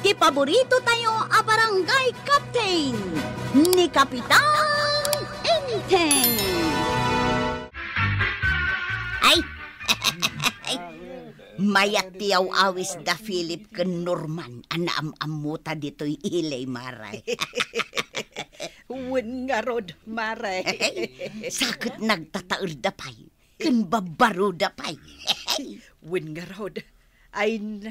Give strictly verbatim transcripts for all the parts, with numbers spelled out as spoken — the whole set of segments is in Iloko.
Ti paborito tayo a barangay captain, ni Kapitan Enteng. Ay! Mayat ti aw-awis da Philip ken Norman a naam-ammota ditoy ilay, Maray. Wen ngarud, Maray. Sa ket nagtataerda pay. Ken babbaroda pay. Wen ngarud, ay na.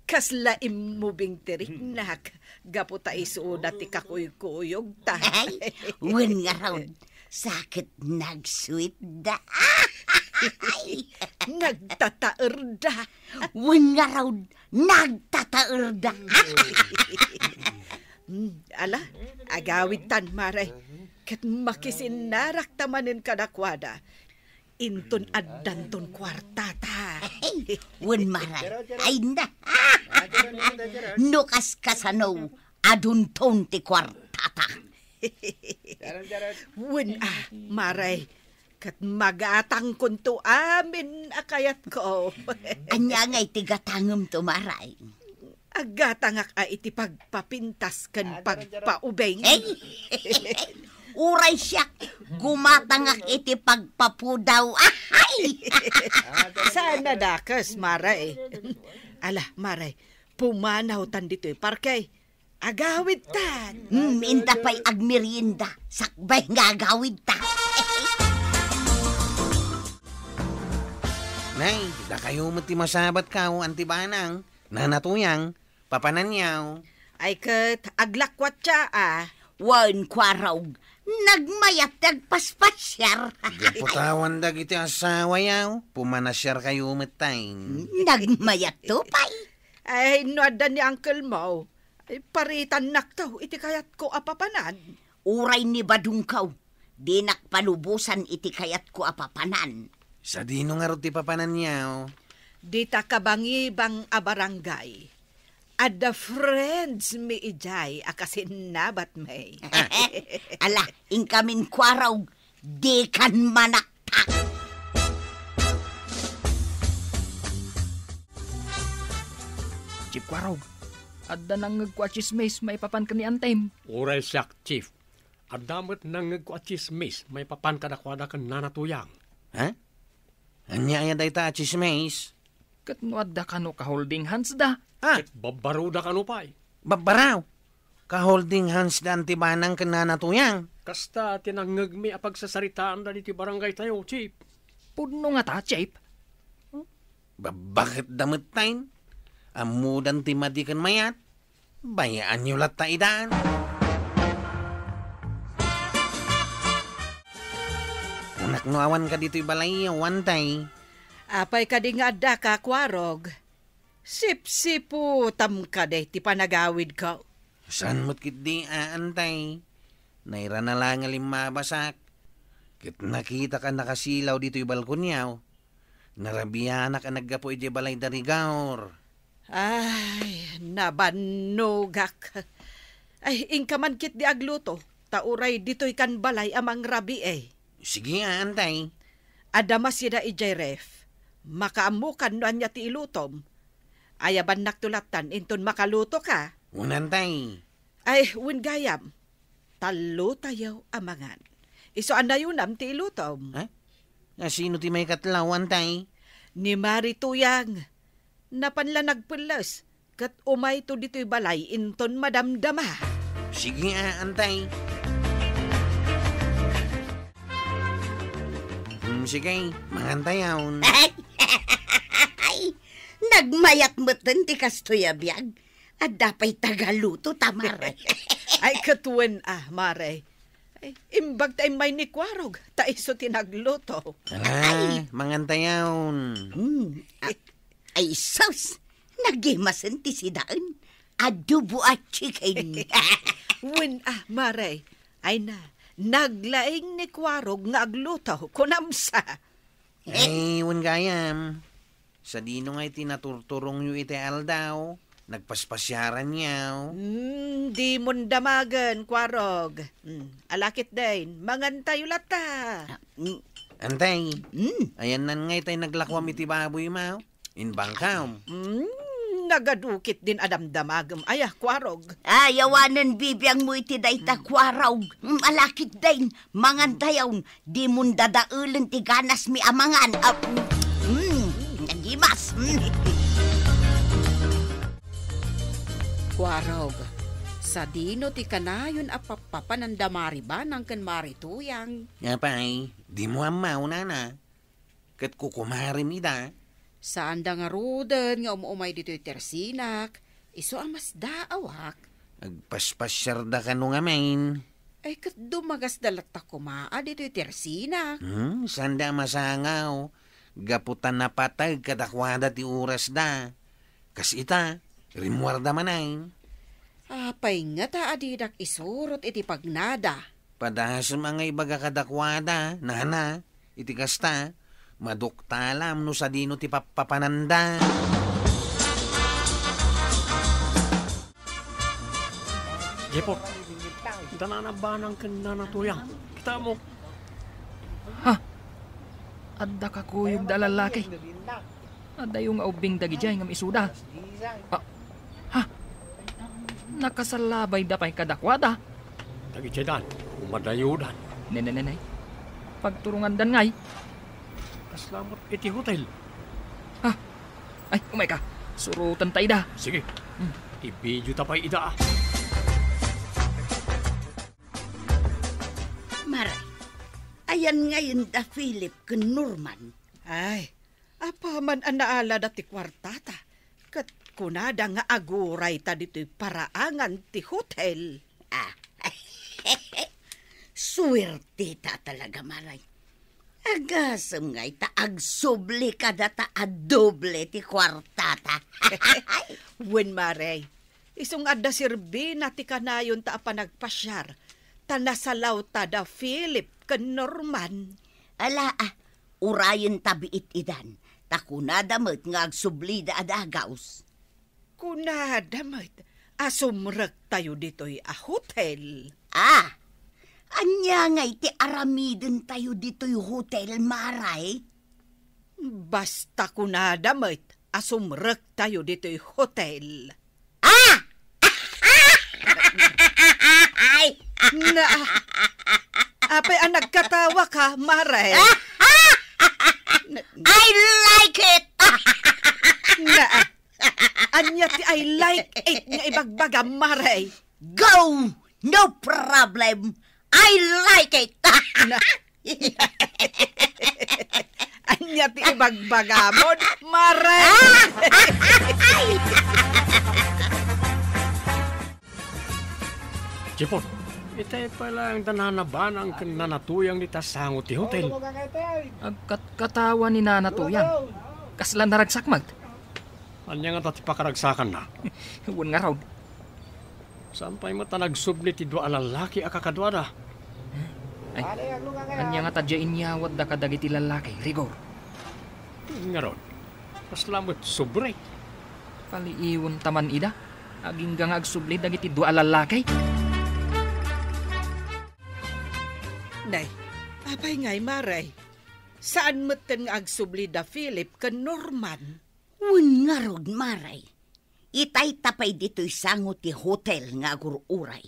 Kasla immubing ti riknak, gapu ta isuda ti kakuykuyogta. Ay, wen ngarud, sa ket nagsuitda. Nagtataerda. Wen ngarud, nagtataerda. Hmm, ala, agawidtan, Maray. Ket makisinnarakta manen kadakuada. Inton addanton kuartata. Ay, wen, Maray. Ay na. No kaskasano, adunton ti kuartata. Wen, ah, Maray. Ket magatangkonto amin a kayatko. Ania ngay ti gatangemto, Maray? Aggatangak a iti pagpapintas ken pagpaubing. Ay! Uray siak, gumatangak iti pagpapudaw. Ay! Saan a dakes, Maray? Ala, Maray, pumanawtan ditoy parke. Agawidtan. Hmm, inda pay agmerienda, sakbay nga agawidta. Nay, dakayo met ti masabatko, Anti Banang, Nana Tuyang, papananyo. Ay ket, aglakuatya a. Wen, Kuarog, nagmayat ti agpaspasiar. Gapu ta awan dagiti asawayo, pumanasiarkayo metten. Nagmayatto pay. Ay, no adda ni uncle mo, ay, paritannakto iti kayatko a papanan. Uray ni badongko, dinak palubosan iti kayatko a papanan. Sadino ngarud ti papananyo? Dita kabangibang a barangay, adda friends mi idiay a kasinnabat mi. Ala, inkamin, Kuarog, dikan manaktak. Chief Kuarog, adda nangngegko a tsismis maipapan ken ni Antem. Uray siak, Chief. Adda met nangngegko a tsismis maipapan kadakuada ken Nana Tuyang. Ha? Ania aya dayta a tsismis? Ket no adda kano ka-holding hands da? Ah! Ket babbaroda kano pay? Babbaraw! Ka-holding hands da Anti Banang ken Nana Tuyang. Kasta ti nangngegmi a pagsasaritaanda ditoy barangaytayo, Chief. Pudno ngata, Chief? Babbaketda metten. Ammodan ti madi ken mayat. Bayaanyo latta idan. Kunak no awanka ditoy balayyo, Antay. Apay kadi nga addaka, Kuarog? Sipsiputam kadi ti panagawidko? Saan met ketdi a, Antay? Nairana la nga limmabasak, ket nakitak a nakasilaw ditoy balkonyo. Narabianak a naggapu idiay balay da Rigor. Ay, nabannogak. Ay, inka man ketdi agluto, ta uray ditoykan balay a mangrabii. Sige a, Antay. Adda masida idiay ref. Makaammokan no ania ti ilutom. Ayabannakto lattan inton makalutoka. Wen, Antay. Ay, wen gayam, tallotayo a mangan. Isu a nayunam ti ilutom. Ha? Asino ti maikatlaw, Antay? Ni Mari Tuyang. Napan la nagpelles, ket umayto ditoy balay inton madamdama. Sige a, Antay. Hmm, sige, mangantayon. Nagmayat metten ti kastoy a biag. Adda pay tagaluto ta, Mare. Ay, ket wen a, Mare. Ay, imbag ta immay ni Kuarog, ta isu ti nagluto. Ala, mangantayon. Hmm. A-, ay, sus! Nagimasen ti sidaen. Adobo a chicken. Wen a, Mare. Ay na, naglaing ni Kuarog nga agluto, kunamsa. Ay, wen gayam. Sadino ngay ti naturturongyo iti aldaw? Nagpaspasiaranyo? Hmm, dimon damagen, Kuarog. Hmm, alakit den, mangantayo latta. Ah, mm. Antay, hmm, ayannan ngay tay naglakuam iti baboy, ma? Imbangkam. Hmm. Nagadu ketdin a damdamagem aya, Kuarog. Ay, awanen bibiangmo iti dayta, Kuarog. Mm, ala ketdin, mangantayon, dimon dadaelen ti ganasmi a mangan. Ah, mm, mm, nagimas. Mm. Kuarog, sadino ti kanayon a pappapananda Mari Banang ken Mari Tuyang? Apay, dimo ammo, nana. Ket kukumarem ida. Saanda ngaruden nga um-umay ditoy tersinak, isu a masdaawak. Agpaspasiarda kano ngamin. Ay, ket dumagasda latta koma a ditoy tersinak. Hmm, saanda a masangaw, gapu ta napateg kadakuada ti orasda. Kas ita, rimmuarda manen. Apay ngata a didak isurot iti pagnada? Padasem a nga ibaga kadakuada, nana, iti kasta, maduktalam no sadino ti pappapananda. Jepot, da Nana Banang ken Nana Tuyang. Kitamo. Ha? Adda kakuyogda a lallaki. Adayo nga ubbing dagidiay ngem isuda. Ah, ha? Nakasalabayda pay kadakuada? Dagidiaydan, umadayodan. Ne, ne, ne, ne. Pagturongandan ngay. Kasla met iti hotel. Ha? Ay, umayka. Surotenta ida. Sige. Hmm. Ibideo ta pay ida, ah. Mare, ayan ngayen da Philip ken Norman? Ay, apaman a naalada ti kuartata, ket kunada nga agurayta ditoy paraangan ti hotel. Ah, suerteta talaga, Mare. Agasem ngay ta agsubli kadata a doble ti kuartata. Wen, Mare, isu nga adda serbina ti kanayonta a panagpasiar, ta nasalawta da Philip ken Norman. Ala, ah, urayenta biit idan, ta kunada met nga agsublida a dagaus. Kunada met a sumrektayo ditoy a hotel. Ah, ania ngay ti aramidentayo ditoy hotel, Mare? Basta kunada met a sumrektayo ditoy hotel. Ah! Ay! Na, apay a nagkatawaka, Mare? I like it! Na, ania ti I like it nga ibagbagam, Mare? Go! No problem! I like it! Na, ania ti ibagbagamon, Mare? Jepot, itay pay laeng da Nana Banang ken Nana Tuyang dita sango ti hotel. Agkatkatawa ni Nana Tuyang. Kasla naragsak met. Ania ngata ti pakaragsakanna? Wen ngarud. Saan pay met a nagsubli ti dua a lallaki a kakaduada? Ay, ania ngata diay inyawatda kadagiti lallaki, Rigor? Ngarud, kasla met subli. Paliiwenta man ida, agingga nga agsubli dagiti dua a lallaki. Nay, apay ngay, Mare? Saan metten nga agsubli da Philip ken Norman? Wen ngarud, Mare. Itayta pay ditoy sango ti hotel nga agur-uray.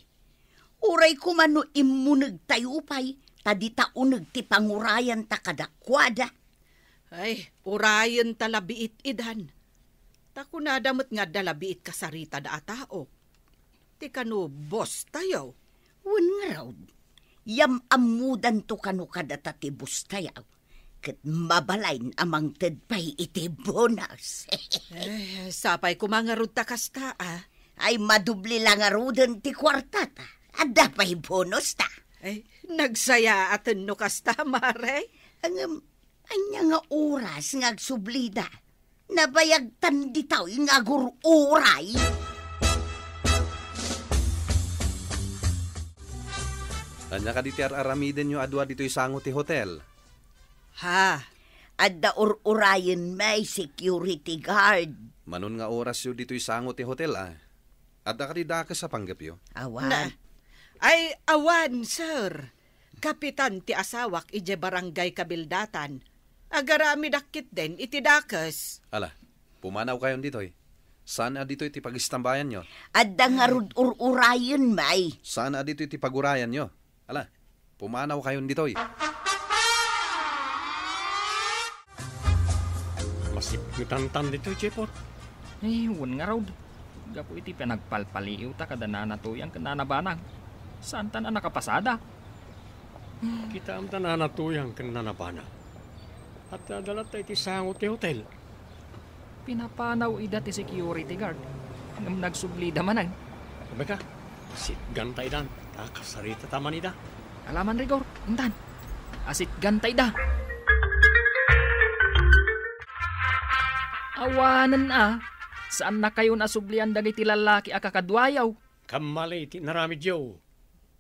Uray koma no immunegtayo pay, ta dita uneg ti pangurayanta kadakuada. Ay, urayenta la biit idan. Ta kunada met nga adda la biit kasaritada a tao. Ti kano boss tayo. Wen ngarud, yam-ammodanto kano kadata ti boss tayo. Ket mabalin a mangted pay iti bonus. Eh, sapay koma ngarud ta kasta, ah. Ay, madubli la ngaruden ti kuartata. Adda pay bonus ta. Ay, nagsayaaten no kasta, Mare. Ngem, ania nga oras nga agsublida? Nabayagtan ditoy nga agur-uray. Ania kadi ti ar-aramidenyo a dua ditoy sango ti hotel? Ha? Adda ur-urayen may security guard. Manon nga orasyo ditoy sango ti hotel, a? Adda kadi dakes a panggepyo? Awan. Na, ay, awan, sir. Kapitan ti asawak idiay barangay Kabildatan. Agaramidak ketdin iti dakes. Ala, pumanawkayon ditoy. Saan a ditoy ti pagistambayanyo? Adda ngarud ur-urayen, may. Saan a ditoy ti pagurayanyo? Ala, pumanawkayon ditoy. Masipngetantan ditoy, Chipot. Eh, wen ngarud. Gapu iti panagpalpaliiwta kada Nana Tuyang ken Nana Banang, saantan a nakapasada. Kitaem da Nana Tuyang ken Nana Banang. Adda latta iti sango ti hotel. Pinapanaw ida ti security guard, ngem nagsublida manen. Kumeka, sitganta idan, ta kasaritata man ida. Ala man, Rigor, intan. Asitganta ida. Awanen a, saannakayon a sublian dagiti lallaki a kakaduayo. Kammali ti inaramidyo.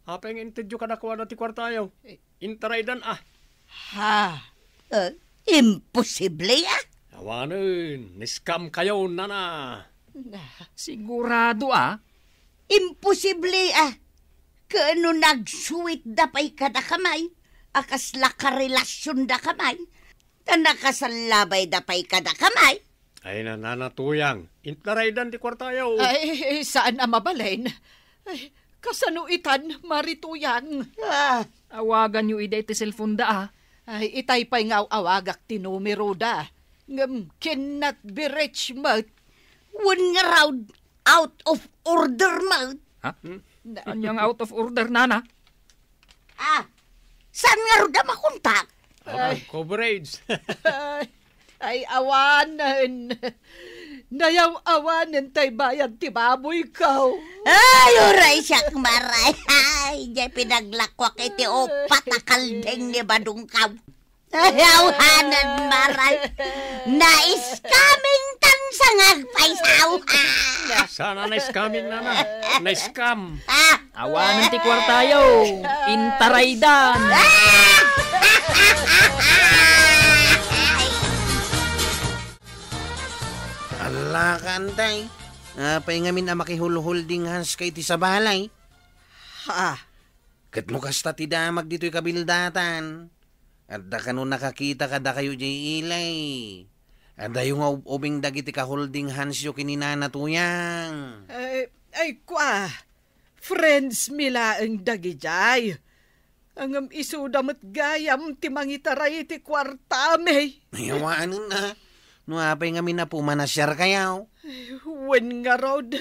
Apay nga intedyo kadakuada ti kuartayo? Eh. Intaraydan a. Ha? Eh, imposible a? Awanen, na-scam kayo, nana. Na. Sigurado a? Imposible a. Ken no nagsuitda pay kadakami, a kasla karelasionda kami, ta nakasallabayda pay kadakami. Ay, na, Nana Tuyang, intaraydan ti kuartayo. Ay, saan a mabalin. Ay, kasano itan, Mari Tuyang? Ah. Awaganyo ida iti cellphone da, a. Ay, itay pay nga aw-awagak ti numero da. Ngem, cannot be reached met. Wen ngarud, out of order met. Ha? Hmm? Na- Ania nga out of order, nana? Ah, saan ngarud a makontak? Out of coverage. Ay, ay, awanen. Nayaw-awanen tay bayad ti baboyko. Ay, uray siak, Maray. Ay, diay pinaglakuak iti upat a kalding ni badongko. Ay, awanen, Maray. Na-scamming tan sa nga agpaysaw. Saan a na-scamming, nana? Na-scam. Ah. Awanen ti kuartayo. Intaraydan. Ala ka, antay. Apay ngamin a makihulholding hands ka iti sabali? Ha? Ket no kasta ti damag ditoy kabildatan, adda kano nakakita kadakayo diay ili. Adayo nga ub-ubing dagiti ka-holding handsyo ken ni Nana Tuyang. Ay, ay, kua, friends mi laeng dagidiay. Ngem isuda met gayam ti mangitaray iti kuartami. Ay, awanen a. No apay ngamin a pumanasiarkayo? Ay, wen ngarud.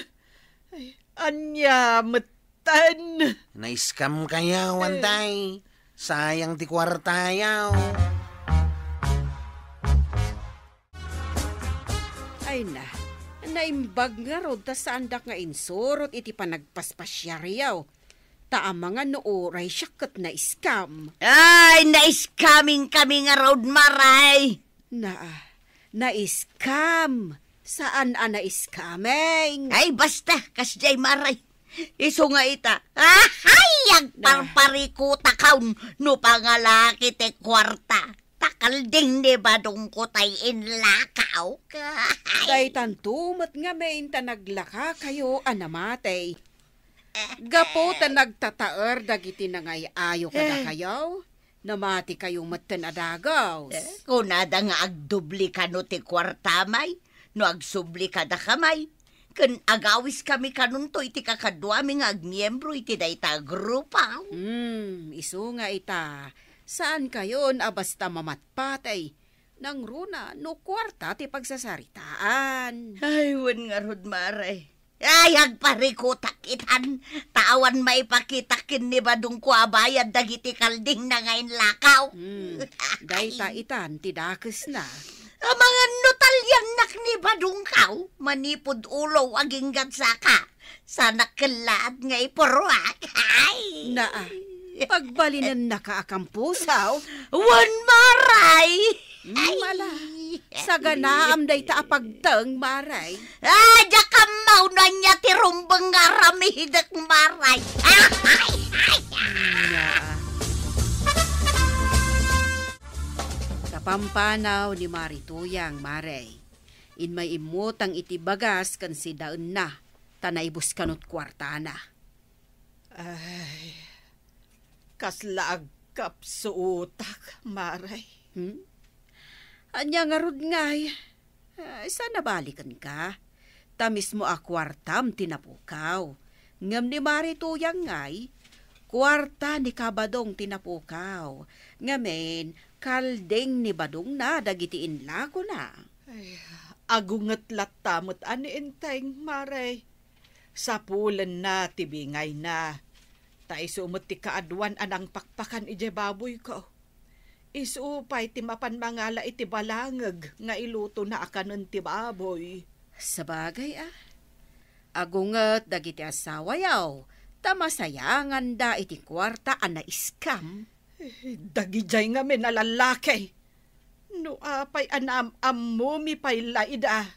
Ay, ania met Tan. Na-scam kayo, eh, antay. Sayang ti kuartayo. Ay na, naimbag ngarud ta saandak nga insurot iti panagpaspasiaryo. Ta amangan no uray siak ket na-scam. Ay, na-scamming kami ngarud, Maray. Naa, na-scam. Saan a na-scamming? Ay, basta, kasdiay, Maray. Isu nga ita. Ahay, agparparikutakon no pangalaki ti kuarta. Ta kalding ni badongko tay inlakaw. Daytanto met ngamin ta naglakakayo a namati. Gapu ta nagtataer dagiti nangay-ayo kadakayo. Namatikayo metten a dagus. Eh, kunada nga agdubli kano ti kuartamay no agsubli kadakami, ken agawiskami kanonto iti kakaduami nga agmiembro iti dayta a grupo. Hmm, isu nga ita, saankayon a basta mamatpatay, nangruna no kuarta ti pagsasaritaan. Ay, wen ngarud, Mare. Ay, agparikutak itan, ta awan maipakita ken ni badongko a bayad dagiti kalding nga inlakaw. Hmm, dayta itan ti dakesna. Amangan no taliannak ni badongko, manipud ulo aginggat saka, sanak kellaat nga ipurruak. Ay! Naa, pagbalinennaka a kampusaw? Wen, Maray! Mm, ala. Saganaam dayta a pagteng, Maray. Ah, diak ammo no ania ti rumbeng nga aramidek, Maray. Nia. Kapampanaw ni Mari Tuyang, Maray. Immay immutang iti bagas ken sidaenna, ta naibus kanot kuartana. Ay, kasla agkapsuotak, Maray. Hmm? Ania ngarud ngay? Ay, saan a balikenka? ta mismo a kuartam ti napukaw. Ngem ni Mari Tuyang ngay, kuarta ni Kabadong ti napukaw. Ngamin, kalding ni Badongna dagiti inlakona. Ay, agunget latta met a ni Enteng, Mare. Sapulenna ti bingayna. Ta isu met ti kaaduan a nangpakpakan idiay baboyko. Isu pay ti mapan mangala iti balangeg nga ilutona a kanen ti baboy. Sabagay a, agunget dagiti asawayo, ta masayanganda iti kuarta a naiskam. Eh, dagidiay ngamin a lallaki. No apay a naam-ammomi pay la ida?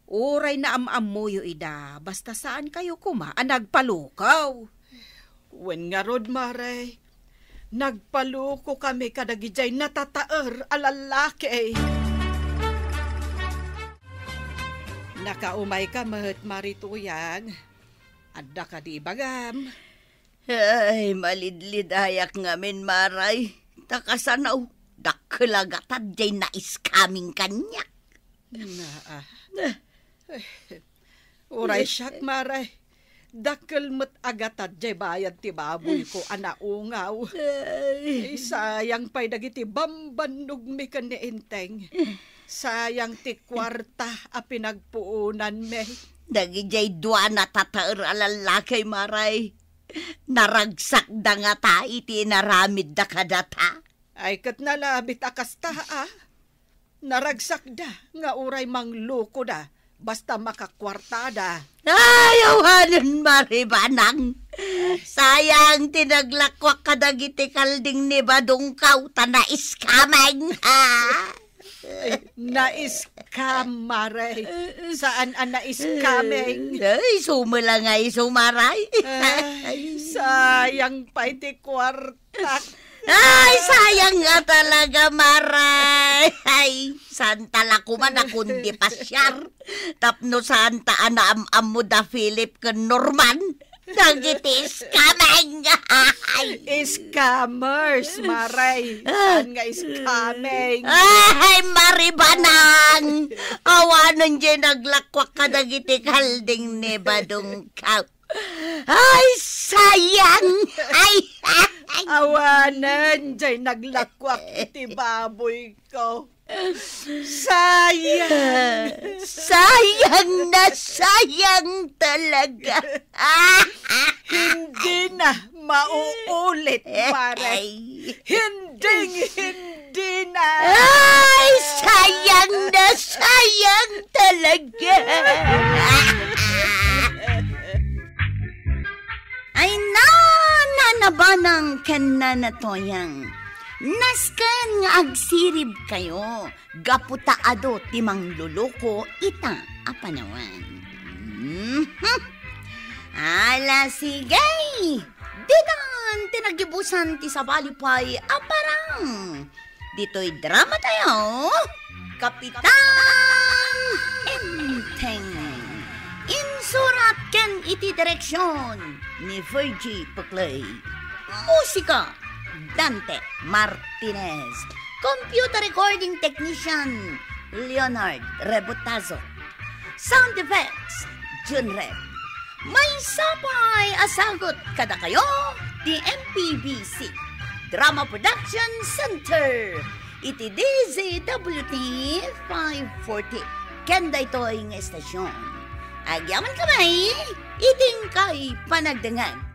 Uray naam-ammoyo ida, basta saankayo koma a nagpalukaw. Wen ngarud, Mare, nagpalukokami kadagidiay natataer a lallaki. Nakaumayka met, Mari Tuyang. Adda kadi ibagam? Ay, malidlidayak ngamin, Maray. Ta kasano, dakkel a gatad diay naiskaming kaniak. Naa. Ah. Uray siak, Maray. Dakkel met a gatad diay bayad ti baboyko a naungaw. Ay. Ay, sayang pay dagiti bambannogmi ken ni Enteng. Sayang ti kuarta a pinagpuonanmi. Dagidiay dua natataer a lallaki, Maray. Naragsakda ngata iti inaramidda kadata? Ay, ket nalabit a kasta, a? Naragsakda nga uray manglukoda, basta makakuartada. Ay, awanen, Mari Banang. Sayang ti naglakuak kadagiti kalding ni Badongkaw, ta naiskameng, ha? Ay, naiskam, Maray. Saan a naiskameng. Ay, sumela nga isu, Maray. Ay, sayang pay ti kuartak. Ay, sayang nga talaga, Maray. Ay, saan ta la koma a kundi pasiar. Tapno saan ta a naam-ammo da Philip ken Norman. Dagiti scamming! Ay! Scammers, Maray. Ah. Saan nga scamming? Ay, Mari Banang! Awanen diay naglakuak kadagiti kalding ni Badongkaw. Ay, sayang! Ay, ay! Awanen diay naglakuak iti baboyko. Sayang! Sayang na sayang talaga. Hindi na mauulit, pare. Ay. Hinding hindi na. Ay, sayang na sayang talaga. Ay, na, Nana Banang ken Nana Toyang. Nasken nga agsiribkayo gapu ta adu ti mangluluko ita a panawen. Mhm. Ala, sige! Ditan ti nagibusan ti sabali pay a parang. Ditoy dramatayo, Kapitan Enteng. Insurat ken iti direksion ni Virgie Puclay. Musika, Dante Martinez. Computer recording technician, Leonard Rebotazo. Sound effects, Junred. Maysa pay a sagut kadakayo ti M P B C Drama Production Center iti D Z W T five forty. Ken daytoy nga estasion, agyamankami iti inkay panagdengngeg.